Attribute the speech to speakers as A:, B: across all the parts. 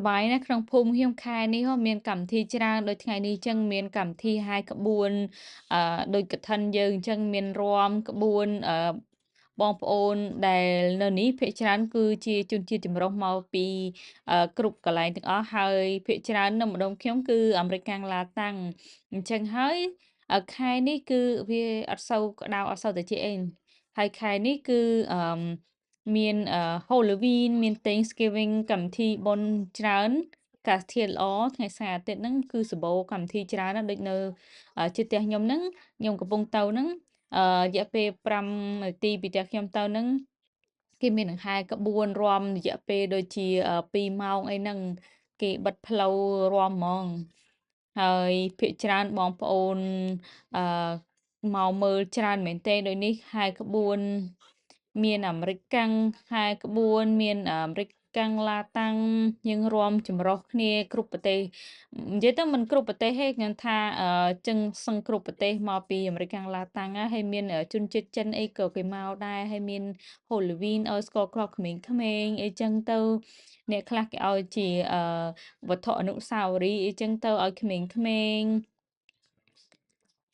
A: សប្បាយណាស់ក្នុងភូមិខ្ញុំខែនេះហ៎មានកម្មវិធីច្រើនដូចថ្ងៃនេះអញ្ចឹងមានកម្មវិធីហែក្បួនអឺដូចកឋិនយើងអញ្ចឹងមានរាំក្បួនអឺបងប្អូនដែលនៅនេះភាគច្រើនគឺជាជនជាតិចម្រុះមកពីគ្រប់កន្លែងទាំងអស់ហើយភាគច្រើននៅម្ដុំខ្ញុំគឺអាមេរិកកាំងឡាតាំងអញ្ចឹងហើយខែនេះគឺវាអត់សូវក្តៅអត់សូវត្រជាក់អីហើយខែនេះគឺអឺ មានHalloween មាន Thanksgiving កម្មវិធីបុណ្យច្រើនអាកាសធាតុល្អថ្ងៃសៅរ៍អាទិត្យហ្នឹងគឺសម្បូរកម្មវិធីច្រើនណាស់ដូចនៅជិតផ្ទះខ្ញុំហ្នឹងខ្ញុំកំពុងទៅហ្នឹងរយៈពេល5នាទីពីផ្ទះខ្ញុំទៅហ្នឹងគេមានដង្ហែក្បួនរាំរយៈពេលដូចជា2ម៉ោងអីហ្នឹងគេបិទផ្លូវរាំហ្មងហើយភាគច្រើនបងប្អូនអឺមកមើលច្រើនមែនទែនដូចនេះហែក្បួន មានអាមេរិកកាំងហែក្បួនមានអាមេរិកកាំងឡាតាំងយើងរាំចម្រុះគ្នាគ្រប់ប្រទេសនិយាយទៅមិនគ្រប់ប្រទេសទេខ្ញុំថាអឺចឹងសឹងគ្រប់ប្រទេសមកពីអាមេរិកកាំងឡាតាំងហើយមានជនជាតិចិនអីក៏គេមកដែរហើយមាន Halloween ឲ្យស្គាល់គ្រាប់ក្មេងៗអីចឹងទៅអ្នកខ្លះគេឲ្យជាអឺវត្ថុអនុស្សាវរីយ៍អីចឹងទៅឲ្យក្មេងៗ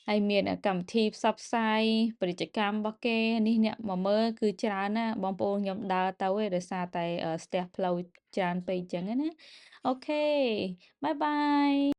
A: ហើយមានកម្មវិធីផ្សព្វផ្សាយពាណិជ្ជកម្មរបស់គេនេះអ្នកមកមើលគឺច្រើនណាស់បងប្អូនខ្ញុំដើរទៅឯងដោយសារតែស្ទះផ្លូវច្រើនពេកអញ្ចឹងណាOkay, bye bye.